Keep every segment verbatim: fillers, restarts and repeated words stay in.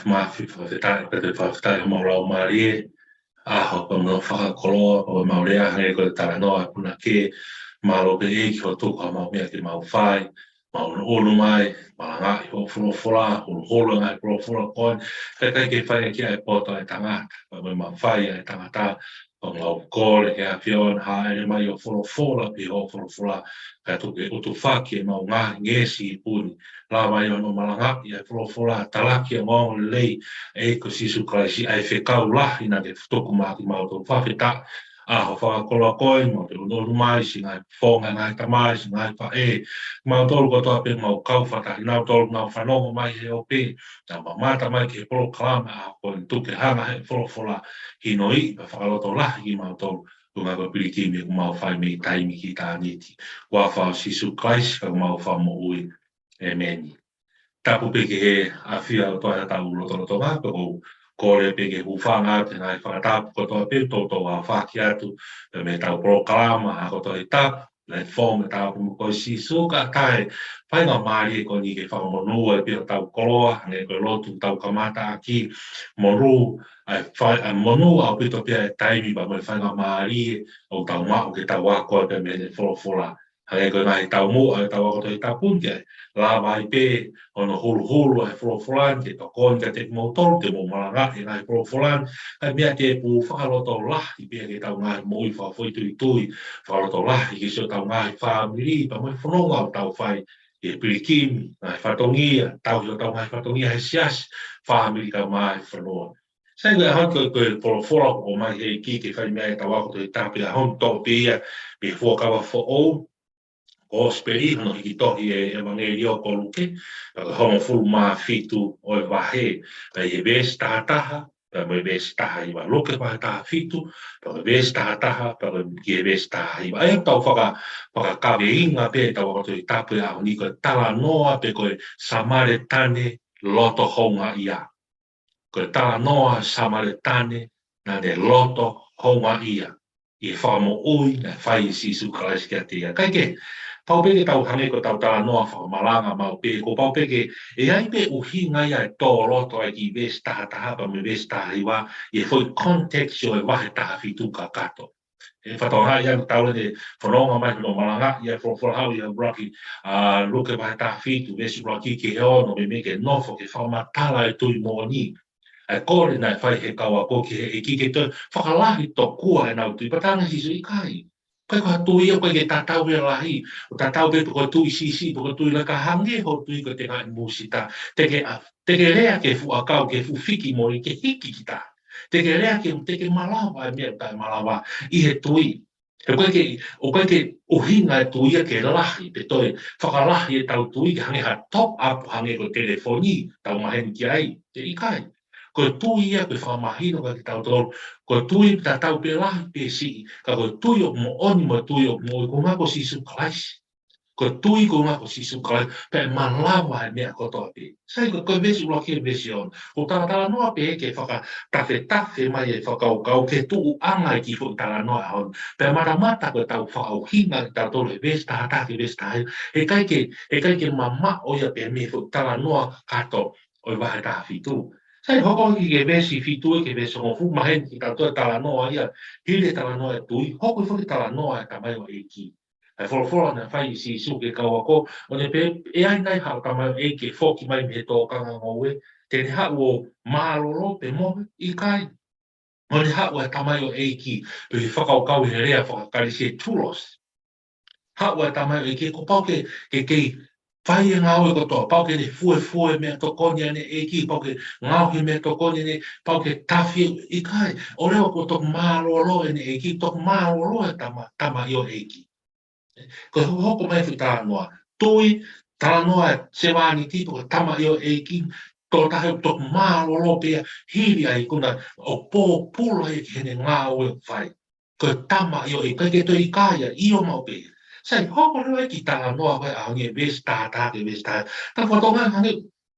Māfimafi fakafetaʻi, pea te fakafetaʻi homau laumālie, ʻaho pea mo e fakakoloa, pea mo e mau lea hangē ko e talanoa ʻa e punake, mālō pē ʻEiki hoʻo tuku haʻamau meʻa ke mau fai, mau ʻunuʻunu mai, malangaʻi hoʻo folofola, huluhulu ngaahi folofola ko eni, kae ʻikai ke fai ʻaki ʻa e poto ʻa e tangata, pea mo e mafai ʻa e tangata, pea mau kole ki he ʻAfiona, hāʻele mai hoʻo folofola, pea hoʻo folofola, kae tuku ke ʻutufaki ʻemau ngaahi ngeʻesi ipu ni, lava ai hono malangaʻi ʻa e folofola, talaki ʻa e ongoongo lelei, ʻEiki ko Sīsū Kalaisi, ʻa e fekau lahi naʻa ke tuku maʻa kimautolu, fakafetaʻi, ʻaho fakakoloa ko eni, mau toe ʻunuʻunu mai, siʻi ngaahi fofonga, ngaahi tamai, siʻi ngaahi faʻē, kimautolu kotoa pē mau kau fakataha, kinautolu ʻoku nau fanongo mai he ope, nau mamata mai ki he polokalama ʻaho ko eni, tuku ke hanga ʻe he folofola, hinoiʻi pea fakalotolahi kimautolu, ko e ngaahi pilikimi ʻoku mau fai mei taimi ki ʻitāniti. Huafa ʻo Sīsū Kalaisi, ko homau Fakamoʻui. ʻĒmeni. Tapu pē ki he ʻafio ʻa e ʻOtua ʻi hotau lotolotonga, pea ʻoku ou kole pē ke u hūfanga atu he ngaahi fakatapu kotoa pē ʻoku toutou aofaki atu, pea mei heʻetau polokalama ʻa e ako Tohi Tapu, Platform ʻa e Tāpuaki mo Sīsū, kae ʻatā e faingamālie ko eni ke fakamonū ai pē hotau koloa, hangē ko e lotu ʻoku tau kamata ʻaki, monū, ʻa e fai, ʻa e monū ʻaupito pē ʻa e taimi pea mo e faingamālie ʻoku tau maʻu ke tau ako ai pē mei he folofola. Hangē ko e ngaahi taumuʻa ʻetau ako Tohi Tapu ni ke lava ai pē hono huluhulu ʻa e folofola ni ke tokoni kiate kimoutolu ke mou malangaʻi e ngaahi folofola ni. Kae meʻa tēpū fakalotolahi pē ki heʻetau ngaahi moʻui fakafoʻituitui, fakalotolahi ki siʻotau ngaahi fāmili, pea mo e fononga ʻoku tau fai, ki he pilikimi, ngaahi fatongia, tauhi hotau ngaahi fatongia he siasi, fāmili kae ʻumaʻā e fonua. Sai, ko e ʻaho ni ko e, ko e folofola ʻoku ʻomai ʻe he ʻEiki ke fai mei ai ʻetau ako Tohi Tapu he ʻaho ni, toʻo pē ia mei he Fuakava Foʻou, Kosipeli, hono hiki tohi ʻe he ʻEvangeliō ko Luke, pea ko e hongofulu mā fitu ʻo e vahe, pea ʻi he veesi taha taha, pea mo e veesi taha hiva, Luke vahe taha fitu, pea ko e veesi taha taha, pea ko e ki he veesi taha hiva. ʻA ia ʻoku tau faka-, fakakaveinga pē ʻetau ako Tohi Tapu he ʻaho ni, ko e talanoa pē ko e Samaletane loto houngaʻia. Ko e talanoa Samaletane naʻa ne loto houngaʻia ʻi he fakamoʻui naʻe fai ʻe Sīsū Kalaisi kiate ia. Kae kehe, pau pē ke tau hangē ko ʻetau talanoa fakamalanga maʻu pē, kuo pau pē ke ʻi ai pē ʻuhinga ia ʻe tō loto ai ki he veesi taha taha pea mo e veesi taha hiva, ʻi he foʻi context ʻo e vahe taha fitu kakato. ʻE fakatokangaʻi ʻa e tau ʻene fononga mai hono malangaʻi ʻa e folofola, haʻu ia ʻuluaki, ʻa, Luke vahe taha fitu, veesi ʻuluaki ki he ono, meimei ke nofo ke fakamatala e tui moʻoni. ʻA e kole naʻe fai ʻe he kau ako ki he ʻEiki ke toe fakalahi tokua ʻenau tui, pea talaange ʻe Sīsū ʻikai. ʻIkai ko ha tui ia ʻoku ʻikai ke tatau ia lahi, ʻoku tatau pē pe ko e tui siʻisiʻi, pe ko e tui lahi, ka hangē hoʻo tui ko e tengaʻi mūsita, te ke, ʻa, te ke lea ki he fuʻu ʻakau, ki he fuʻu fiki moʻoni, ke hiki ki tahi. Te ke lea ki he, te ke malava e meʻa ʻoku taʻemalava ʻi he tui. He ʻoku ʻikai ke, ʻoku ʻikai ke ʻuhinga e tui ia ke lahi, pe toe fakalahi ʻetau tui ke hangē ha top up hangē ko e telefoni, tau maheni ki ai, ʻe ʻikai. Ko e tui ia ko e fakamahino kiate kitautolu, ko e tui tatau pē lahi pe siʻi, ka ko e tui ʻoku moʻoni mo e tui ʻoku moʻui, ko e ʻuhinga ko Sīsū Kalaisi. Ko e tui ko e ʻuhinga ko Sīsū Kalaisi, pea ʻe malava e meʻa kotoa pē. Sai, ko e, ko e veesi ʻuluaki ki he veesi ono. ʻOku talatalanoa pē ke fakatafetafe mai e fakakaukau ki he tuʻuʻanga e kiʻi foʻi talanoa ʻo e ʻaho ni. Pea matamata ko ʻetau fakaʻuhinga kitautolu he veesi taha taha ki he veesi taha hiva. He ʻikai ke, he ʻikai ke mamaʻo ia pē mei he foʻi talanoa kātoa ʻo e vahe taha fitu. Sai, hoko ki he veesi fitu ki he veesi hongofulu, maheni kiate kitautolu e talanoa ia, hili e talanoa e tui, hoko e foʻi talanoa e tamaioʻeiki. ʻA e folofola naʻe fai ʻe Sīsū ki he kau ako, ʻo ne pehē, ʻe ʻi ai nai haʻo tamaioʻeiki ʻe foki mai mei he tōkanga ngoue, te ne haʻu ʻo mālōlō pe mohe? ʻIkai. ʻO ne haʻu e tamaioʻeiki, pe ʻi he fakakaukau he lea faka-Kalisi e doulos. Haʻu e tamaioʻeiki, kuo pau ke, ke kei fai e ngāue kotoa, pau ke ne fuefue meʻatokoni ʻene ʻeiki, pau ke ngaohi meʻatokoni ʻene, pau ke tafi, ʻikai. ʻO leva kuo toki mālōlō ʻene ʻeiki, toki mālōlō e tama, tamaioʻeiki. Ko e hokohoko mai e foʻi talanoa. Tui, talanoa e sevāniti pe ko e tamaioʻeiki, tokotaha ʻoku toki mālōlō pē ia hili ʻa e ikuna ʻoku pōpula ia ki heʻene ngāue ʻoku fai. Ko e tamaioʻeiki, ʻikai ke toe ʻikai ia, ʻio maʻu pē. Sai, hoko leva e kiʻi talanoa ko ē ʻaho ni veesi taha taha ki he veesi taha. Tau fakatokangaʻi hangē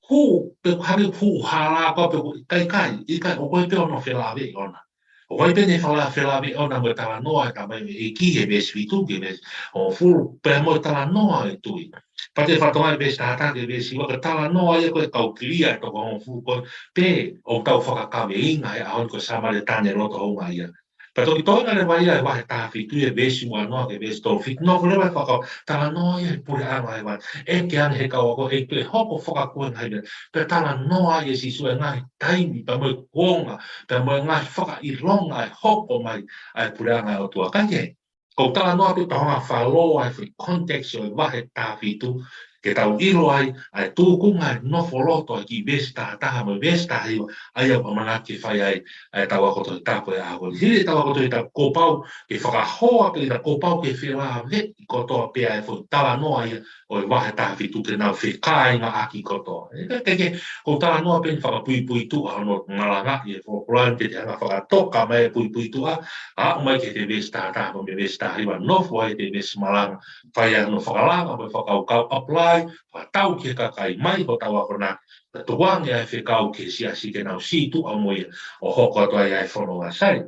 hū, pe hangē hū hala ko ē pe ko e ʻikai, ʻikai, ʻikai, ʻoku ʻikai pē hono felāveʻi ʻona. ʻOku ʻi ai pē ʻene fala-, felāveʻi ʻona mo e talanoa ʻa e Tamai ʻEiki he veesi fitu ki he veesi hongofulu, pea mo e talanoa ʻa e tui. Pea te u fakatokangaʻi veesi taha taha ki he veesi hiva, ko e talanoa ia ko e kau kilia ʻe toko hongofulu ko ē, pea ʻoku tau fakakaveinga he ʻaho ni ko e Samēlia loto houngaʻia. Pea toki toenga leva ia ʻi he vahe taha fitu ʻi he veesi ua noa ki he veesi tolu fitu, nofo leva ʻo fakatalanoa ia he puleʻanga ʻo e vale. ʻEke ange he kau ako, ʻe toe hoko fakakuenga he vale. Pea talanoa ia ʻa Sīsū ʻa e ngaahi taimi, pea mo e kuonga, pea mo e ngaahi fakaʻilonga ʻe hoko mai ʻa e puleʻanga ʻo e ʻOtua. Kae kehe, ko e talanoa pē ʻoku tau hanga ʻo follow ʻa e foʻi context ʻo e vahe taha fitu, ke tau ʻilo ai ʻa e tūkunga ʻo e nofo loto ʻa e kiʻi veesi taha taha mo e veesi taha hiva, ʻa ia ʻoku ʻamanaki ke fai ai ʻa ʻetau ako Tohi Tapu he ʻaho ni. Hili ʻetau ako Tohi Tapu, kuo pau ke fakahoa pē ʻetau, kuo pau ke felāveʻi kotoa pē ʻa e foʻi talanoa ia ʻo e vahe taha fitu ke nau fekāingaʻaki kotoa. ʻE, ka, ka, ke, ko e talanoa pē eni fakapuipuituʻa hono malangaʻi e folofola ni, te te hanga ʻo fakatoka mai e puipuituʻa, aʻu mai ki he veesi taha taha mo e veesi taha hiva, nofo ai he veesi malanga, fai ai hono fakalanga mo e fakakaukau, apply, fakatau ki he kakai mai hotau akonaki, pea tukuange ʻa e fekau ki he siasi ke nau sītuʻa mo ia ʻo hoko atu ai ʻa e fononga. Sai,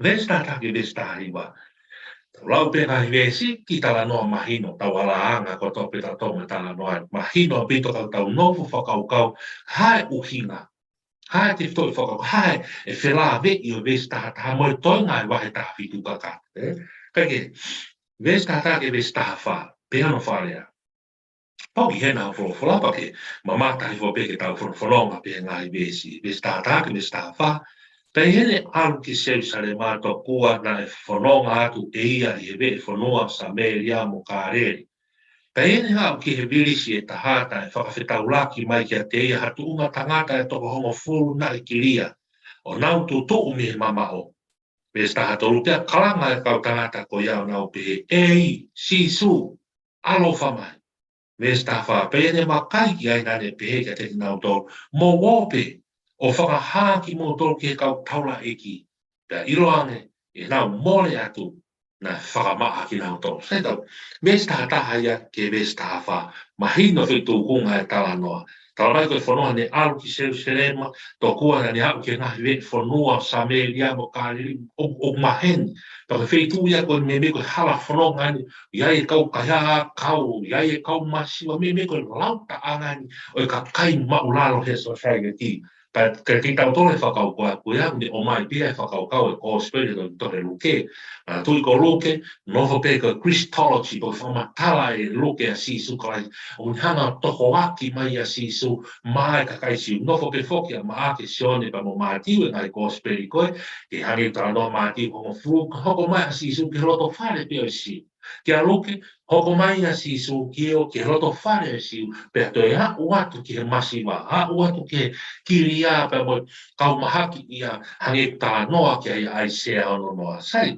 veesi taha taha ki he veesi taha hiva. Tau lau pē ngaahi veesi ki he talanoa mahino, tau alāanga kotoa pē tautolu mo e talanoa. Mahino ʻaupito ka tau nofo ʻo fakakaukau, ko e hā e ʻuhinga, ko e hā e tefitoʻi fakakaukau, ko e hā e felāveʻi ʻo e veesi taha taha mo e toenga ʻo e vahe taha fitu kakato, ē? Kae kehe, veesi taha taha ki he veesi taha fā, pehē hono fakalea. Pau ʻi hena ʻa e folofola pea ke mamata hifo pē ki heʻetau fono-, fononga pē he ngaahi veesi. Veesi taha taha ki he veesi taha fā. Pea ʻi heʻene ʻalu ki Selūsalema tokua naʻe fononga atu ʻe ia ʻi he veʻe fonua ʻo Samēlia mo Kāleli. Pea ʻi heʻene haʻu ki he vilisi ʻe taha, naʻe fakafetaulaki mai kiate ia ha tuʻunga tangata ʻe toko hongofulu naʻe kilia, ʻo nau tutuʻu mei he mamaʻo. Veesi taha tolu, pea kalanga ʻa e kau tangata ko ia ʻo nau pehē, ʻEiki, Sīsū, ʻaloʻofa mai. Veesi taha fā, pea ʻi heʻene vakai ki ai naʻa ne pehē kiate kinautolu, Mou ō pē ʻo fakahā kimoutolu ki he kau taulaʻeiki. Pea ʻiloange, ʻi heʻenau mole atu, naʻe fakamaʻa kinautolu. Sai, tau, veesi taha taha ia ki he veesi taha fā. Mahino e foʻi tūkunga ʻo e talanoa. Talamai ko e fononga naʻe ʻalu ki Selūsalema, tokua naʻa ne aʻu ki he ngaahi veʻe fonua ʻo Samēlia mo Kāleli, ʻo, ʻoku maheni. Pea ko e feituʻu ia ko ē meimei ko e hala fononga eni, ʻi ai e kau kaihaʻa ʻakau, ʻi ai e kau masiva, meimei ko e lautaʻanga eni ʻo e kakai māʻulalo he society. Pea kiate kitautolu e fakakaukau ko ia, ne ʻomai pē ʻa e fakakaukau ʻo e kosipeli ʻa e tohi Luke. Manatuʻi ko Luke, nofo pē ko e Christology, ko e fakamatala ʻe Luke ʻa Sīsū Kalaisi, ʻo ne hanga ʻo tohoakiʻi mai ʻa Sīsū maʻa e kakai Siu. Nofo pē foki ʻa Maʻake, Sione pea mo Mātiu, e ngaahi kosipeli ko ē, ke hangē ko e talanoa Mātiu hongofulu, ka hoko mai ʻa Sīsū ki he loto fale pē ʻo e Siu. Kia Luke, hoko mai ʻa Sīsū ki he, ki he loto fale ʻo e Siu, pea toe aʻu atu ki he masiva, aʻu atu ki he kilia pea mo e kau mahakiʻia, hangē ko e talanoa ki ai ʻa ʻAisea ono noa. Sai,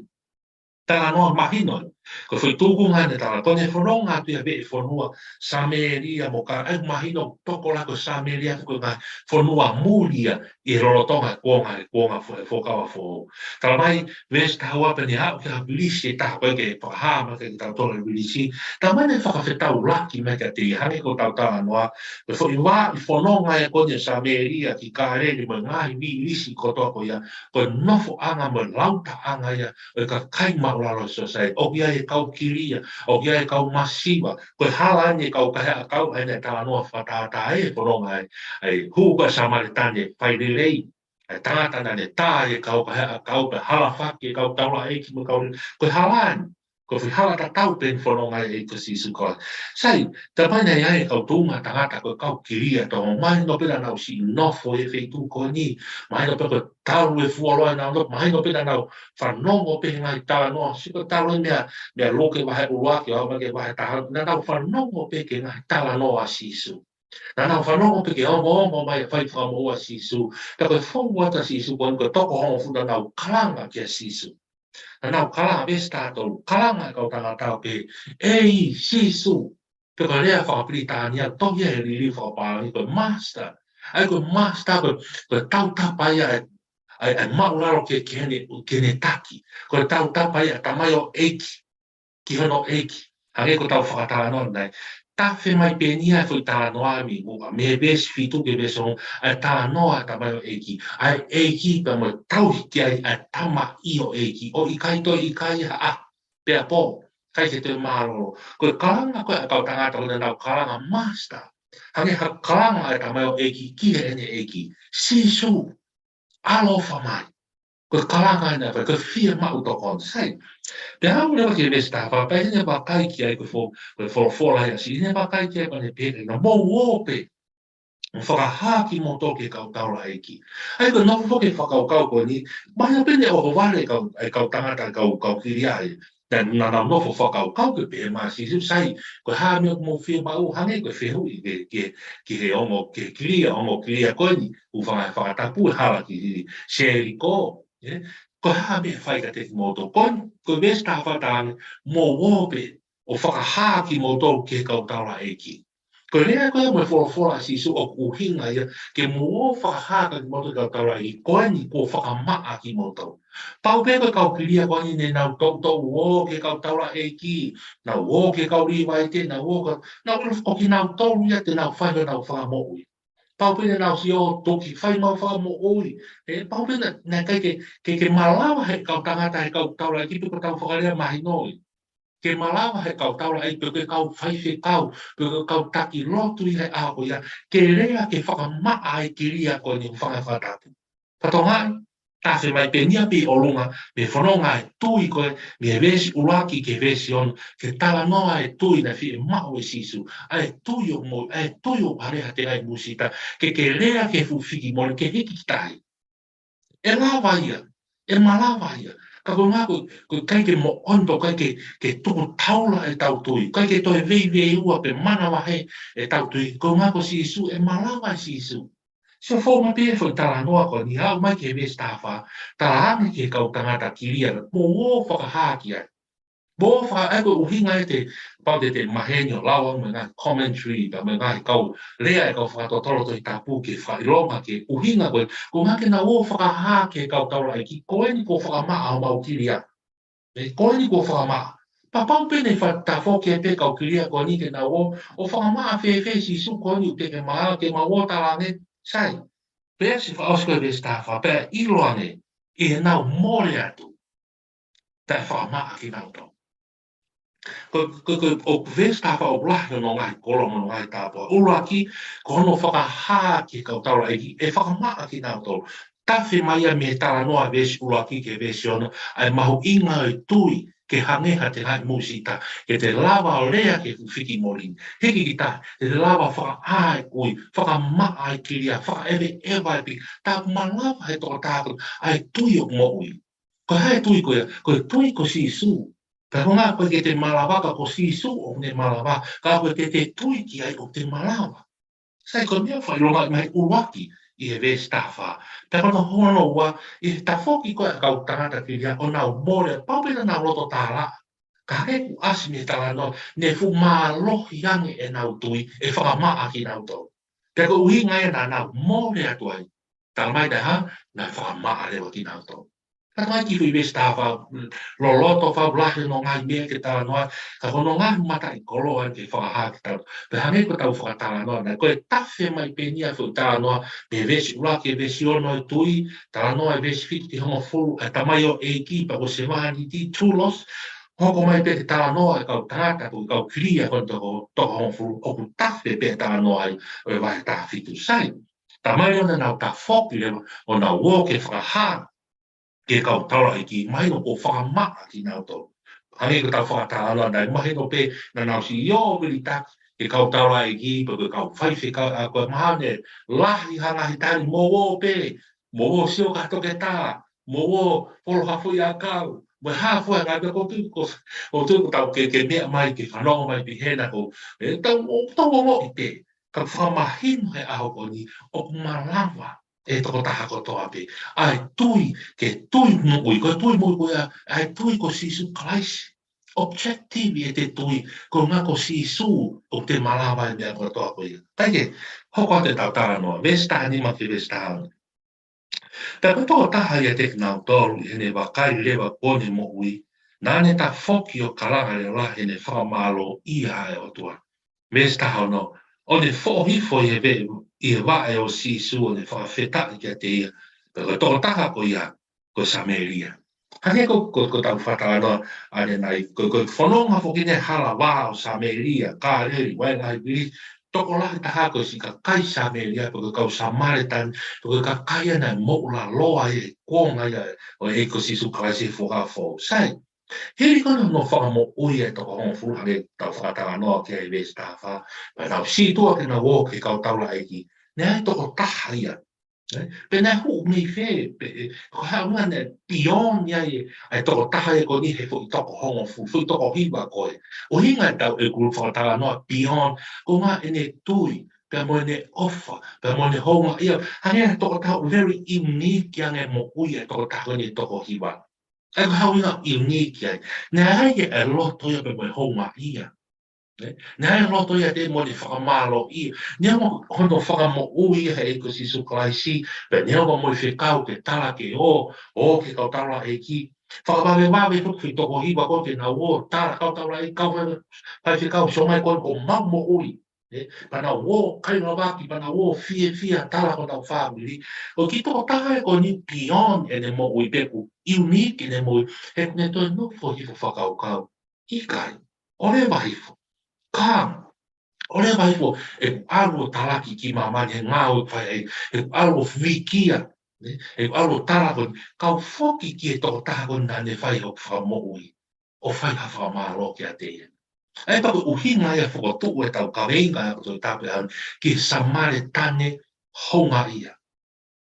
talanoa mahino. Ko e foʻi tūkunga ʻene tala, ko ʻene fononga atu ia he veʻe fonua Samēlia mo Kā-, ʻe mahino tokolahi ko Samēlia ko e ngaahi fonua muli ia ʻi he lolotonga e kuonga, e kuonga fo-, e Fuakava Foʻou. Talamai, veesi taha ua, pea ne aʻu ki ha vilisi ʻe taha, ko e ke fakahā mai kiate kitautolu e vilisi. Talamai naʻe fakafetaulaki mai kiate ia, hangē ko ʻetau talanoa, ko e foʻi vaʻe fononga ia ko eni ʻo Samēlia ki Kāleli mo e ngaahi vilisi kotoa ko ia, ko e nofoʻanga mo e lautaʻanga ia ʻo e kakai māʻulalo he society. ʻOku ʻi ai e kau kilia, ʻoku ʻi ai e kau masiva, ko e hala eni e kau kaihaʻa ʻakau, ʻa ia naʻe talanoa fakatātā ai e fononga ē, ʻa e hū ko ē ʻa e Samēlia naʻe fai lelei, ʻa e tangata naʻa ne tā ʻi he kau kaihaʻa ʻakau, pea hala faki e kau taulaʻeiki mo e kau, ko e hala eni, ko e foʻi hala tatau pē eni e fononga ʻa e ʻEiki ko Sīsū Kalaisi. Sai, talamai naʻe ʻi ai e kau tuʻunga tangata ko e kau kilia, tō, mahino pē naʻa nau siʻi nofo he feituʻu ko eni, mahino pē ko e talu e fuoloa ʻenau nofo, mahino pē naʻa nau fanongo pē he ngaahi talanoa, sio ki he talanoa meia, meia Luke vahe ʻuluaki, ʻo aʻu mai ki he vahe taha, naʻa nau fanongo pē ki he ngaahi talanoa ʻa Sīsū. Naʻa nau fanongo pē ki he ongoongo mai e fai fakamoʻua ʻa Sīsū. Pea ko e fou atu ʻa Sīsū ko eni ko e toko hongofulu, naʻa nau kalanga kia Sīsū. Naʻa nau kalanga, veesi taha tolu, kalanga e kau tangata ʻo pehē, ʻEiki, Sīsū. Pe ko e lea fakapilitānia, tohi ia he liliu fakapālangi ko e master. ʻA ia ko e master ko e, ko e tautapa ia ʻa e, ʻa e, ʻa e māʻulalo ki he, ki heʻene, ki heʻene taki. Ko e tautapa ia ʻa e tamaioʻeiki ki hono ʻeiki. Hangē ko ʻetau fakatalanoa ʻanenai. Tafe mai pē eni ʻa e foʻi talanoa mei muʻa, mei he veesi fitu ki he veesi ono, ʻa e talanoa ʻa e tamaioʻeiki, ʻa e ʻeiki pea mo e tauhi ki ai ʻa e tamaioʻeiki, ʻo ʻikai toe ʻikai ha ʻaho pea pō, ʻikai ke toe mālōlō. Ko e kalanga ko ē ʻa e kau tangata ko ē naʻa nau kalanga master. Hangē ha kalanga ʻa e tamaioʻeiki ki heʻene ʻeiki. Sīsū, ʻaloʻofa mai. Ko e kalanga ʻena pē, ko e fiemaʻu tokoni. Sai. Pea aʻu leva ki he veesi taha fā, pea ʻi heʻene vakai ki ai ko e fo-, ko e folofola ia, ʻi heʻene vakai ki ai pea ne pehē, naʻa mou ō pē ʻo fakahā kimoutolu ki he kau taulaʻeiki. ʻA ia ko e nofo foki e fakakaukau ko eni, mahino pē naʻe ʻohovale e kau, e kau tangata, e kau, kau kilia ē. Naʻa, naʻa nau nofo fakakaukau ke pehē mai ʻa Sīsū, sai, ko e hā e meʻa ʻoku mou fiemaʻu, hangē ko e fehuʻi ki he, ki he, ki he ongo, ki he kilia, ongo kilia ko eni, ʻoku fanga fakatapu he hala ki Selikō, ē? Ko e hā e meʻa ʻe fai kiate kimoutolu? Ko eni, ko e veesi taha fā talaange, mou ō pē ʻo fakahā kimoutolu ki he kau taulaʻeiki. Ko e lea ko ē mo e folofola ʻa Sīsū ʻoku ʻuhinga ia ke mou ō fakahā kimoutolu ki he kau taulaʻeiki, ko eni kuo fakamaʻa kimoutolu. Pau pē ko e kau kilia ko eni naʻa nau toutou ō ki he kau taulaʻeiki, nau ō ki he kau Līvaite, nau ō ka, nau ʻilo ko kinautolu ia te nau fai honau fakamoʻui. Pau pē naʻa nau sio toki fai maʻu fakamoʻui. Ē, pau pē naʻe, naʻe ʻikai ke, ke, ke malava he kau tangata, he kau taulaʻeiki pe ko e tau fakalea mahino ia. Ke malava he kau taulaʻeiki pe ko e kau faifekau, pe ko e kau taki lotu ʻi he ʻaho ko ia, ke lea ke fakamaʻa ai e kilia ko eni ʻoku fanga fakatapu. Ka toenga, tafe mai pē eni ia pē ʻi ʻolunga, mei he fononga e tui ko ē, mei he veesi ʻuluaki ki he veesi ono, ke talanoa e tui naʻe fiemaʻu ʻe Sīsū, ʻa e tui ʻoku mo-, ʻa e tui ʻoku ʻikai ha tengaʻi musita, ke, ke lea ki he fuʻu fiki moli, ke hiki ki tahi. ʻE lava ia, ʻe malava ia. Ka ko e ʻuhinga ko, ko e ʻikai ke moʻoni, ʻikai ke, ke tuku taula ʻetau tui, ʻikai ke toe veiveiua pe manavahē ʻetau tui, ko e ʻuhinga ko Sīsū, ʻe malava ʻe Sīsū. Sio, fou mai pē foʻi talanoa ko eni, aʻu mai ki he veesi taha fā, talaange ki he kau tangata kilia, mou ō fakahā ki ai. Mou ō fakahā, ʻa ia ko e ʻuhinga ʻe te, pau te te maheni ʻo lau mo e ngaahi commentary, pea mo e ngaahi kau lea e kau fakatotolo Tohi Tapu ke fakaʻilonga ki he ʻuhinga ko ē, ko e ʻuhinga ke nau ō fakahā ki he kau taulaʻeiki, ko eni kuo fakamaʻa homau kilia. Ē, ko eni kuo fakamaʻa. Pea pau pē naʻe fakatafoki pē kau kilia ko eni ke nau ō, ʻo fakamaʻa fēfē Sīsū ko eni ʻoku teʻeki ke maʻa, ke mau ō talaange, sai. Pea sio fakaʻosi ko e veesi taha fā, pea ʻiloange, ʻi heʻenau mole atu, pea fakamaʻa kinautolu. Ko, ko, ko, ʻoku veesi taha fā ʻoku lahi hono ngaahi koloa mo hono ngaahi tāpuaki. ʻUluaki, ko hono fakahā ki he kau taulaʻeiki, ʻe fakamaʻa kinautolu. Tafe mai ia mei he talanoa veesi ʻuluaki ki he veesi ono, ʻa e mahuʻinga ʻo e tui, ke hangē ha tengaʻi musita, ke te lava ʻo lea ki he fuʻu fiki moli. Hiki ki tahi, te te lava fakaʻā e kui, fakamaʻa e kilia, fakaʻeveʻeva e piki, tā ʻoku malava he tokotaha ko ē, ʻa e tui ʻoku moʻui. Ko e hā e tui ko ia? Ko e tui ko Sīsū. Pea ko e ʻuhinga ko e ʻikai ke te malava ka ko Sīsū ʻoku ne malava. Ka ko e ʻikai ke te tui ki ai ʻoku te malava. Sai, ko e meʻa fakaʻilonga mai ʻuluaki ʻi he veesi taha fā. Pea ko hono ua, ʻi he tafoki ko ē ʻa e kau tangata kilia ʻo nau mole, pau pē naʻa nau loto tālaʻa. Ka hangē kuo ʻasi mei he talanoa, ne fuʻu mālohi ange ʻenau tui, ʻe fakamaʻa kinautolu. Pea ko e ʻuhinga ia naʻa nau mole atu ai. Talamai naʻe hā, naʻe fakamaʻa leva kinautolu. Ka ko e kiʻi foʻi veesi taha fā, loloto fau lahi hono ngaahi meʻa ke talanoa, ka ko hono ngaahi mataʻikoloa ke fakahā kiate kitautolu. Pea hangē ko ʻetau fakatalanoa, naʻe ko e tafe mai pē eni ia foʻi talanoa, mei he veesi ʻuluaki ki he veesi ono e tui, talanoa e veesi fitu ki he hongofulu, ʻa e tamaioʻeiki, pea ko e sevāniti, doulos, hoko mai pē ki he talanoa e kau tangata, ko e kau kilia ko eni toko, toko hongofulu, ʻoku tafe pē talanoa ai, ʻo e vahe taha fitu. Sai, talamai ʻoku nau tafoki leva, ʻo nau ō ke fakahā ki he kau taulaʻeiki, mahino kuo fakamaʻa kinautolu. Hangē ko ʻetau fakatalanoa, naʻe mahino pē naʻa nau siʻi ō vilitaki ki he kau taulaʻeiki, pe ko e kau faifekau, ʻa ia ko e mahalo ne lahi ha ngaahi tali, mou ō pē, mou ō sio ki ha toketā, mou ō folo ha foʻi ʻakau, mo e hā fua e ngaahi meʻa ko ē ʻoku, ʻoku tau ke, ke meʻa mai, ke fanongo mai pē hena ko ē, tau, ʻoku tau ongoʻi pē, ka fakamahino he ʻaho ko eni, ʻoku malava e tokotaha kotoa pē. ʻA e tui, ke tui moʻui, ko e tui moʻui ko ia, ʻa e tui ko Sīsū Kalaisi. Objective ʻete tui, ko e ʻuhinga ko Sīsū ʻoku te malava e meʻa kotoa ko ia. Kae kehe, hoko atu ʻetau talanoa, veesi taha nima ki he veesi taha ono. Pea ko e tokotaha ʻiate kinautolu ʻi heʻene vakai leva kuo ne moʻui, naʻa ne tafoki ʻo kalanga leva heʻene fakamālōʻia ʻa e ʻOtua. Veesi taha ono, ʻo ne foʻohifo ʻi he ve-, ʻi he vaʻe ʻo Sīsū ʻo ne fakafetaʻi kiate ia. Pea ko e tokotaha ko ia, ko Samēlia. Hangē ko, ko, ko ʻetau fakatalanoa ʻanenai, ko, ko e fononga foki ʻene hala vā ʻo Samēlia, Kāleli, vaʻe ngaahi vili, tokolahi taha ko e siʻi kakai Samēlia, pe ko e kau Samēletane, pe ko e kakai ia naʻe moʻulaloa ʻi he kuonga ia ʻo e ʻEiki ko Sīsū Kalaisi he Fuakava Foʻou. Sai, hili ko ē hono fakamoʻui e toko hongofulu hangē ko ʻetau fakatalanoa ki ai he veesi taha fā, pea nau sītuʻa ke nau ō ki he kau taulaʻeiki. Naʻe ʻi ai e tokotaha ia. Ē? Pea naʻe hū mei fē, pe, ē, ko e hā e ʻuhinga naʻe beyond ia ʻa e, ʻa e tokotaha ia ko eni he foʻi toko hongofulu, foʻi toko hiva ko ē. ʻUhinga ʻetau ʻeku fakatalanoa beyond, ko e ʻuhinga ʻene tui, pea mo ʻene ʻofa, pea mo ʻene houngaʻia. Hangē ha tokotaha very unique ange moʻui e tokotaha ko eni toko hiva. ʻA ia ko e hā e ʻuhinga unique ai. Naʻe ʻi ai e loto ia pea mo e houngaʻia. Ē? Naʻe ʻi ai e loto ia te mo ne fakamālōʻia. Neongo hono fakamoʻui ʻe he ʻEiki ko Sīsū Kalaisi, pea neongo mo e fekau ke tala ke ō, ō ki he kau taulaʻeiki. Fakavavevave foki foʻi toko hiva ko ē ke nau ō, tala kau taulaʻeiki, kau fai, faifekau, sio mai ko eni ko homau moʻui. Ē? Pea nau ō, kailavaki, pea nau ō, fiefia, tala ki honau fāmili. Ko e kiʻi tokotaha ia ko eni beyond ʻene moʻui pe ʻoku unique ʻene moʻui, he ʻoku ne toe nofo hifo fakakaukau. ʻIkai, ʻoua leva hifo. Ka, ʻoua leva hifo, ʻeku ʻalu ʻo talaki ki māmani he ngāue ʻoku fai ai, ʻeku ʻalu ʻo fikia, ne? ʻEku ʻalu ʻo tala ko eni, kau foki ki he tokotaha ko eni naʻa ne fai hoku fakamoʻui, ʻo fai ha fakamālō kiate ia. ʻA ia pea ko e ʻuhinga ia fokotuʻu ʻetau kaveinga ʻa e Tohi Tapu ʻanenai, ki he Samēletane houngaʻia.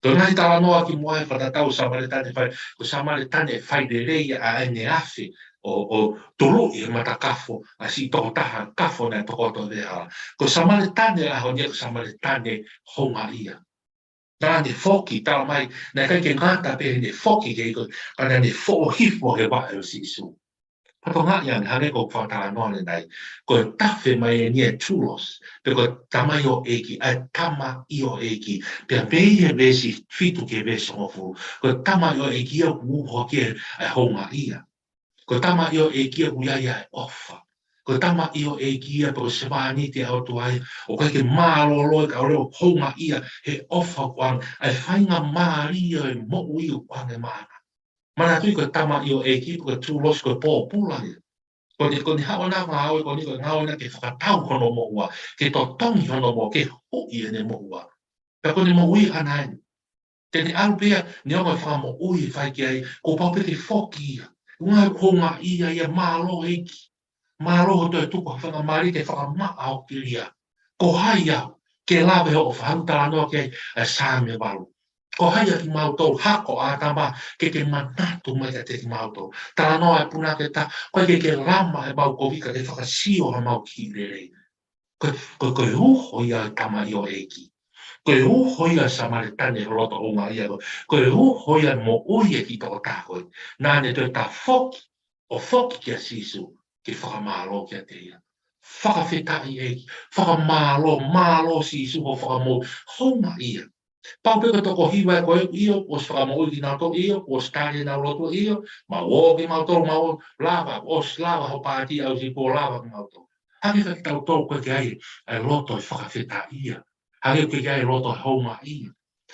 Ko e ngaahi talanoa kimuʻa he fakatatau Samēletane fai, ko e Samēletane fai lelei ʻa ʻene afe ʻo, ʻo tuluʻi e matakafo ʻa e siʻi tokotaha kafo naʻe tokoto he veʻehala. Ko e Samēletane ʻaho ni ko e Samēletane houngaʻia. Naʻa ne foki, tala mai, naʻe ʻikai ke ngata pē heʻene foki ki he ʻEiki, ka naʻa ne foʻohifo he vaʻe ʻo Sīsū. Pea tokangaʻi ange, hangē ko e fakatalanoa ʻanenai. Ko e tafe mai eni e doulos, pe ko e tamaioʻeiki, ʻa e tamaioʻeiki. Pea pehē ʻi he veesi fitu ki he veesi hongofulu. Ko e tamaioʻeiki ia ʻoku uho ki ai ʻa e houngaʻia. Ko e tamaioʻeiki ia ʻoku ʻi ai ʻa e ʻofa. Ko e tamaioʻeiki ia pe ko e sevāniti ʻa e ʻOtua ia, ʻoku ʻikai ke mālōlō ia kae ʻoua leva houngaʻia he ʻofa ʻoku ʻoange, ʻa e faingamālie ʻo e moʻui ʻoku ʻoange maʻana. Manatuʻi ko e tamaioʻeiki pe ko e doulos ko e pōpula ia. Ko ʻene, ko ʻene haʻu ʻana ngāue ko eni ko e ngāue ʻana ke fakatau hono moʻua, ke totongi hono moʻua, ke huʻi ʻene moʻua. Pea ko ʻene moʻui ʻana eni. Te ne ʻalu pē ia, neongo e fakamoʻui ʻe fai ki ai, kuo pau pē ke foki ia. ʻUhinga ʻoku houngaʻia ia, mālō ʻEiki. Mālō hoʻo toe tuku ha faingamālie ke fakamaʻa hoku kilia. Ko hai au, ke lave hoʻo ʻofa, hangē ko e talanoa ki ai ʻa e Saame valu. Ko hai ʻa kimautolu, hako ʻa ʻĀtama, ke ke manatu mai kiate kimautolu. Talanoa e punake ta, ko e ke ke lama ʻemau kovi ka ke fakasio ʻemau kiʻi lelei. Ko, ko, ko e uho ia e tamaioʻeiki. Ko e uho ia e Samēletane he loto houngaʻia ko ē. Ko e uho ia e moʻui e kiʻi tokotaha ko ē. Naʻa ne toe tafoki, ʻo foki kia Sīsū, ke fakamālō kiate ia. Fakafetaʻi ʻEiki, fakamālō, mālō Sīsū hoʻo fakamoʻui, houngaʻia. Pau pē ko e toko hiva ko ē, ʻio, kuo ʻosi fakamoʻui kinautolu, ʻio, kuo ʻosi tali ʻenau lotu, ʻio, mau ō kimautolu, mau lava, kuo ʻosi lava hoʻo pāti ʻaʻau, kuo lava kimautolu. Hangē ko kitautolu ʻoku ʻikai ke ʻi ai e loto e fakafetaʻia. Hangē ʻoku ʻikai ke ʻi ai e loto e houngaʻia.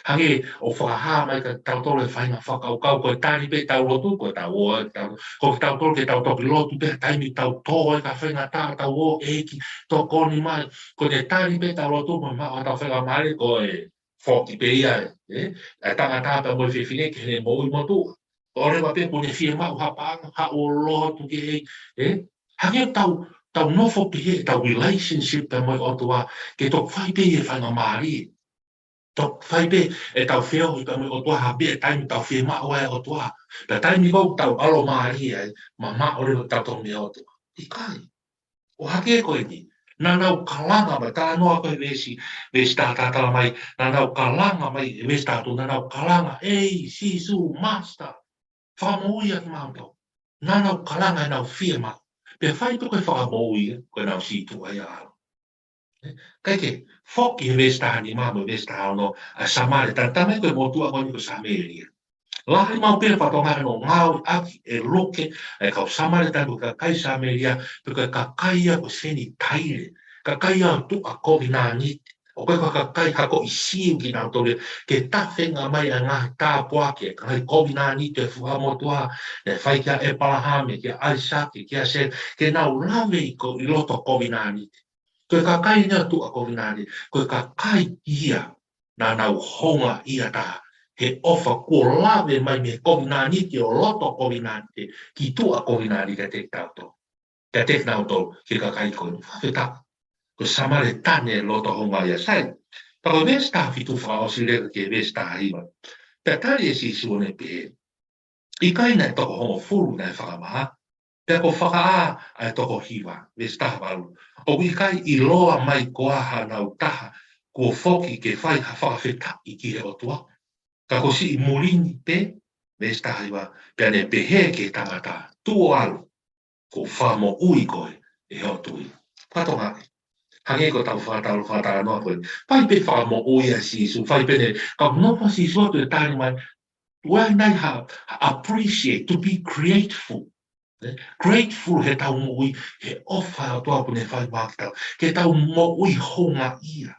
Hangē ʻoku fakahā mai kia kitautolu e faʻahinga fakakaukau ko e tali pē ʻetau lotu, ko ʻetau ō ē, tau, ko kitautolu ke tau toki lotu pē he taimi ʻoku tau tō ai ki ha faingataʻa, tau ō ʻEiki, tokoni mai, ko ʻene tali pē ʻetau lotu mo maʻu haʻatau faingamālie ko e foki pē ia, ē? ʻA e tangata pea mo e fefine ki heʻene moʻui motuʻa. ʻOua leva pē kuo ne fiemaʻu ha paʻanga, haʻu ʻo lotu ki he, ē? Hangē ʻoku tau, tau nofo pē he ʻetau relationship pea mo e ʻOtua, ke toki fai pē ia e faingamālie. Toki fai pē ʻetau feohi pea mo e ʻOtua ha meʻa taimi ʻoku tau fiemaʻu ai e ʻOtua. Pea taimi ko ē ʻoku tau ʻalomālie ai, mamaʻo leva ʻetau tō mei he ʻOtua. ʻIkai. ʻO hangē ko eni, naʻa nau kalanga mai, talanoa ko ē he veesi, veesi taha taha tala mai, naʻa nau kalanga mai, veesi taha tolu, naʻa nau kalanga, ʻEi, Sīsū, Master, fakamoʻui ʻa kimautolu. Naʻa nau kalanga ʻenau fiemaʻu. Pea fai pē ko e fakamoʻui, ko ʻenau sītuʻa ia ʻalu. ʻIkai ke, foki he veesi taha nima mo e veesi taha ono, ʻa e Samēletane, tala mai ko e motuʻa ko eni ko Samēlia. Lahi maʻu pē fatongia hono ngāueʻaki ʻe Luke ʻa e kau Samēletane pe ko e kakai Samēlia, pe ko e kakai ia ko e Senitaile. kakai ʻa e tuʻa kovinānite. ʻOku ʻikai ko ha kakai ha ko e Siu kinautolu ia, ke tafenga mai ʻa e ngaahi tāpuaki, ʻa e ngaahi kovinānite ʻa e Fuakava Motuʻa, naʻe fai kia ʻĒpalahame, kia ʻAisake, kia Sēmisi, ke nau lave ʻi ko, ʻi loto kovinānite. Ko e kakai eni ʻa e tuʻa kovinānite, ko e kakai ia naʻa nau houngaʻia taha he ʻofa kuo lave mai mei he kovinānite ʻo loto kovinānite ki tuʻa kovinānite kiate kitautolu. Kiate kinautolu, ki he kakai ko eni. Fakafetaʻi. Ko e Samaletane loto houngaʻia. Sai, pea ko e veesi taha fitu fakaʻosi leva ki he veesi taha hiva. Pea tali ʻe Sīsū ʻo ne pehē, ʻikai naʻe toko hongofulu naʻe fakamaʻa, pea kuo fakaʻā ʻa e toko hiva, veesi taha valu. ʻOku ʻikai ʻiloa mai koā hanau taha kuo foki ke fai ha fakafetaʻi ki he ʻOtua? Ka ko siʻi muli ni pē, veesi taha hiva, pea ne pehē ki he tangata, tuʻu ʻo ʻalu, kuo fakamoʻui koe ʻe hoʻo tui. Kātoa ange. Hangē ko ʻetau fakatalo, fakatalanoa ko ē. Fai pē fakamoʻui ʻa Sīsū, fai pē ne, ka nofo Sīsū ʻo toe tali mai, ʻoku ʻi ai nai ha, ha appreciate, to be grateful. Ē? Grateful heʻetau moʻui, he ʻofa ʻa e ʻOtua kuo ne fai maʻa kitautolu. Ke tau moʻui houngaʻia.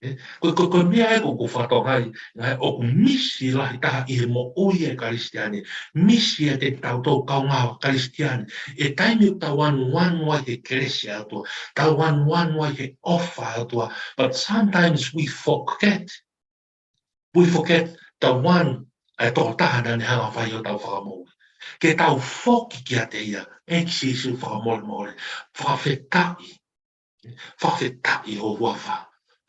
Ē? Ko, ko, ko e meʻa ē ʻoku, ʻoku fakatokangaʻi, ngaahi ʻoku misi lahi taha ʻi he moʻui ʻa e Kalisitiane. Misi ʻiate kitautolu kaungā Kalisitiane. ʻI he taimi ʻoku tau anuanu ai he kelesi ʻa e ʻOtua. Tau anuanu ai he ʻofa ʻa e ʻOtua. But sometimes we forget. We forget the one, ʻa e tokotaha naʻa ne hanga ʻo fai hotau fakamoʻui. Ke tau foki kiate ia, ʻEiki Sīsū fakamolemole, fakafetaʻi, fakafetaʻi ho huafa.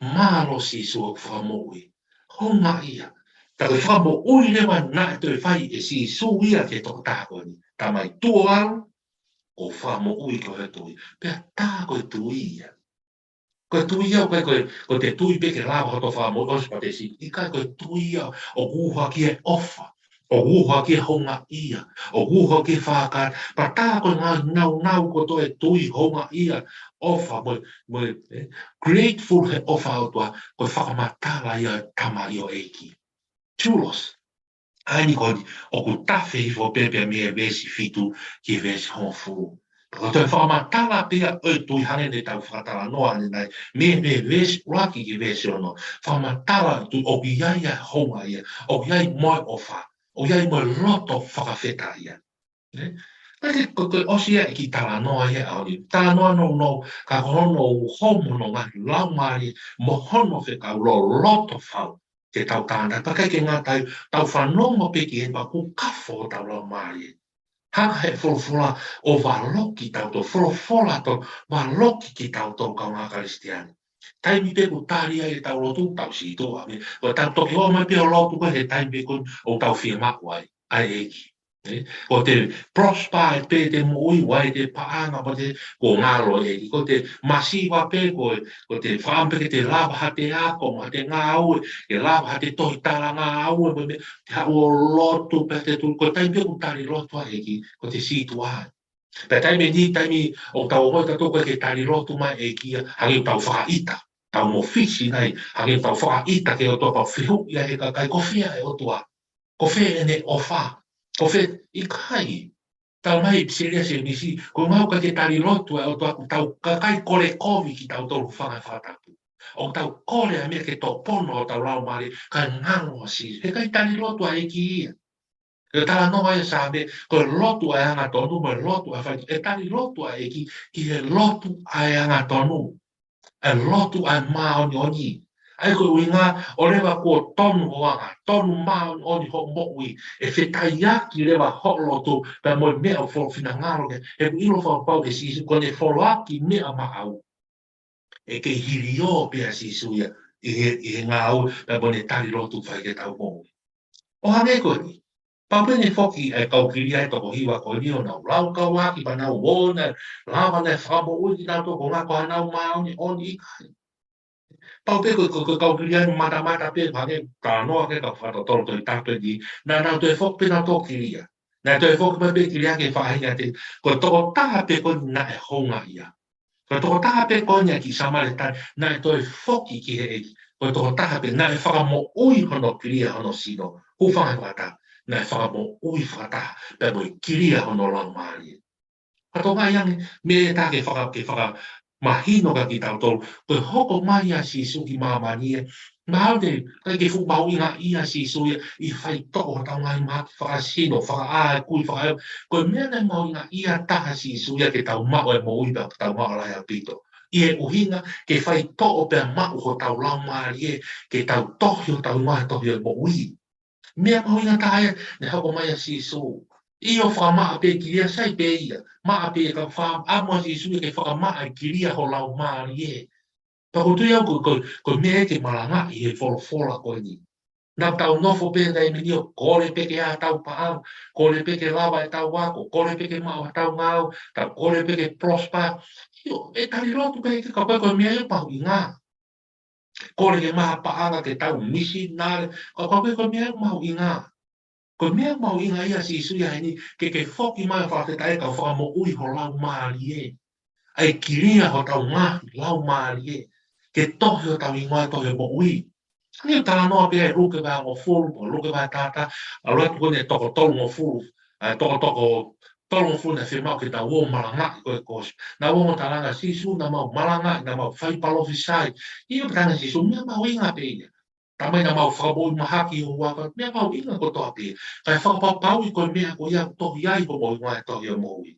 Mālō Sīsū hoku fakamoʻui. Houngaʻia. Tā ko e fakamoʻui leva naʻe toe fai ʻe Sīsū ia ki he tokotaha ko eni. Tamai, tuʻu ʻo ʻalu, kuo fakamoʻui koe ʻe hoʻo tui. Pea tā ko e tui ia. Ko e tui ia, ʻoku ʻikai ko e, ko ʻete tui pē ke lava hoto fakamoʻui ʻosi pea te sī. ʻIkai, ko e tui ia ʻoku ʻuha ki he ʻofa, ʻoku ʻuha ki he houngaʻia, ʻoku ʻuha ki he fakakātoa. Pea tā ko e ngaahi naunau kotoa ʻo e tui, houngaʻia, ʻofa, mo e, mo e, ē, grateful he ʻofa ʻa e ʻOtua, ko e fakamatala ia ʻo e tamaioʻeiki. Doulos. ʻA eni ko eni, ʻoku tafe hifo pē pea mei he veesi fitu ki he veesi hongofulu. Ko e toe fakamatala pē ia ʻo e tui hangē ne tau fakatalanoa ʻanenai, mei, mei he veesi ʻuluaki ki he veesi ono. Fakamatala ʻo e tui ʻoku ʻi ai ʻa e houngaʻia, ʻoku ʻi ai mo e ʻofa, ʻoku ʻi ai mo e loto fakafetaʻi ia. Ē? Ka ke, ko, ko e ʻosi ia e kiʻi talanoa ia ʻa eni. Talanoa nounou, ka ko hono ʻuhomo hono ngaahi laumālie, mo hono fekau loloto fau ke tau tānaki, pea ʻikai ke ngata ai, tau fanongo pē ki he pea kuo kafo hotau laumālie. Hanga he folofola ʻo valoki kitautolu, folofola ʻo valoki kitautolu kaungā Kalisitiane. Taimi pē ʻoku tali ai ʻetau lotu, tau sītuʻa mei ai. Ko ʻetau toki ō mai pē ʻo lotu ko ē he taimi pē ko ē ʻoku tau fiemaʻu ai ʻa e ʻEiki. Ē, ko ʻete prosper pē ʻete moʻui, ʻoku ʻi ai ʻete paʻanga pea te, kuo ngalo e ʻEiki. Ko ʻete masiva pē, ko, ko ʻete fakaʻamu pē ke te lava haʻate ako, mo haʻate ngāue, ke lava haʻate tohi talangāue, mo e meʻa, te haʻu ʻo lotu pē te tuli, ko e taimi pē ʻoku tali lotu ai e ʻEiki, ko ʻete sītuʻa ai. Pea taimi ni, taimi ʻoku tau ongoʻi tautolu ʻoku ʻikai ke tali lotu mai e ʻEiki ia, hangē ʻoku tau fakaʻita, tau mōfisi nai, hangē ʻoku tau fakaʻita ki he ʻOtua pea fehuʻi ai he kakai, ko fē ʻa e ʻOtua? Ko fē ʻene ʻofa? Ko fē? ʻIkai. Talamai ʻe Piseli ʻa Sēmisi, ko e ʻuhinga ʻoku ʻikai ke tali lotu ʻa e ʻOtua, ko ʻetau kakai kole kovi kitautolu, hūfanga he fakatapu. ʻOku tau kole ʻa e meʻa ke tōpono hotau laumālie, kae ngalo ʻa Sīsū. He ʻikai tali lotu ʻa e ʻEiki ia. Ko e talanoa ia ʻa e Saame, ko e lotu ʻa e angatonu, mo e lotu ʻa e faitotonu. ʻE tali lotu ʻa e ʻEiki, ki he lotu ʻa e angatonu. ʻA e lotu ʻa e māʻoniʻoni. ʻA ia ko e ʻuhinga, ʻo leva kuo tonu ho anga, tonu māʻoniʻoni hoʻo moʻui, ʻe fetaiaki leva hoʻo lotu, pea mo e meʻa ʻoku finangalo ke, he ʻoku ʻilo fakapapau ʻe Sīsū, ko ʻene foaki meʻa maʻau, ʻe kei hiliō pē ʻa Sīsū ia, ʻi he, ʻi he ngāue, pea mo ʻene tali lotu fai ke tau moʻui. ʻO hangē ko eni. Pau pē ne foki e kau kilia ʻe toko hiva ko eni ʻo nau laukau ʻaki pea nau ō ʻo nau lava nai fakamoʻui kinautolu ko e ʻuhinga ko honau māʻoniʻoni, ʻikai. Pau pē ko, ko, ko e kau kilia ni matamata pē, hangē talanoa ki he kau fakatotolo Tohi Tapu ni, naʻa nau toe foki pē nautolu kilia. Naʻe toe foki mai pē kilia ki he faʻahinga te, ko e tokotaha pē ko eni naʻe houngaʻia. Ko e tokotaha pē ko eni ʻa e kiʻi Samaletane, naʻe toe foki ki he ʻEiki. Ko e tokotaha pē, naʻe fakamoʻui hono kilia hono sino. Hūfanga he fakatapu, naʻe fakamoʻui fakataha pē mo e kilia hono laumālie. Kātoa ange, meʻa ʻe taha ke faka, ke faka, mahino kia kitautolu, ko e hoko mai ʻa Sīsū ki māmani ē, mahalo ʻikai ke fuʻu mahuʻingaʻia ʻa Sīsū ia ʻi he faitoʻo hotau ngaahi mahaki fakasino, fakaʻā e kui, fakaʻā. Ko e meʻa naʻe mahuʻingaʻia taha ʻa Sīsū ia ke tau maʻu e moʻui pea tau maʻu lahi ʻaupito. ʻI he ʻuhinga ke faitoʻo pea maʻu hotau laumālie, ke tau tohi hotau hingoa he tohi ʻo e moʻui. Meʻa mahuʻinga taha ia naʻe hoko mai ʻa Sīsū. ʻIo, fakamaʻa pē kilia, sai pē ia. Maʻa pē ia, ka fakaʻamu ʻa Sīsū ia ke fakamaʻa e kilia ho laumālie. Pea ʻoku ou tui au ko, ko, ko e meʻa ia ke malangaʻi he folofola ko eni. Naʻa tau nofo pē ʻi he taimi ni ʻo kole pē ke ʻi ai hotau paʻanga, kole pē ke lava ʻetau ako, kole pē ke maʻu hotau ngāue, tau kole pē ke prosper. ʻIo, ʻe tali lotu pē ke ka pē ko e meʻa ia ʻoku mahuʻinga. Kole ke maʻu ha paʻanga ke tau misinale, ka ko e, ko e meʻa ia ʻoku mahuʻinga. Ko e meʻa mahuʻinga ia ʻa Sīsū ia heni, ke ke foki mai ʻo fakafetaʻi kae fakamoʻui ho laumālie. ʻA e kilia hotau ngaahi laumālie. Ke tohi hotau hingoa he tohi ʻo e moʻui. Ni talanoa pē ʻa Luke vahe hongofulu, ʻo Luke vahe taha taha, ʻalu atu ko eni toko tolungofulu, ʻa e toko toko tolungofulu naʻe fiemaʻu ke tau ō ʻo malangaʻi ko e kōsi. Naʻa ō mo talanga ʻa Sīsū, naʻa mau malangaʻi, naʻa mau fai palōfisai. ʻIo, pea talaange ʻe Sīsū, meʻa mahuʻinga pē ia. Talamai naʻa mau fakamoʻui mahaki ʻo ua, ka meʻa mahuʻinga kotoa pē. Kae fakapapauʻi ko e meʻa ko ia ʻoku tohi ai homou hingoa he tohi ʻo e moʻui.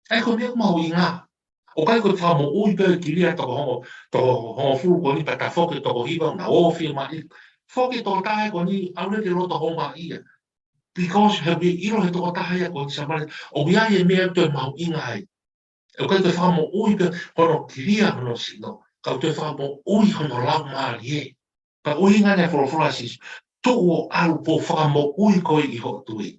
ʻA ia ko e meʻa mahuʻinga. ʻOku ʻikai ko e fakamoʻui pē ʻo e kilia toko hongo, toko hongofulu ko eni pea ta foki toko hiva naʻa ō fiemaʻu. Foki toko taha ko eni ʻalu leva ki he loto houngaʻia. Because he ʻoku ʻilo he tokotaha ia ko eni Samalia, ʻoku ʻi ai e meʻa ʻoku toe mahuʻinga ai. ʻOku ʻikai ko e fakamoʻui pē hono kilia hono sino, ka ʻoku toe fakamoʻui hono laumālie. Pea ʻuhinga eni e folofola ʻa Sīsū, tuʻu ʻo ʻalu pea fakamoʻui koe ʻi hoʻo tui.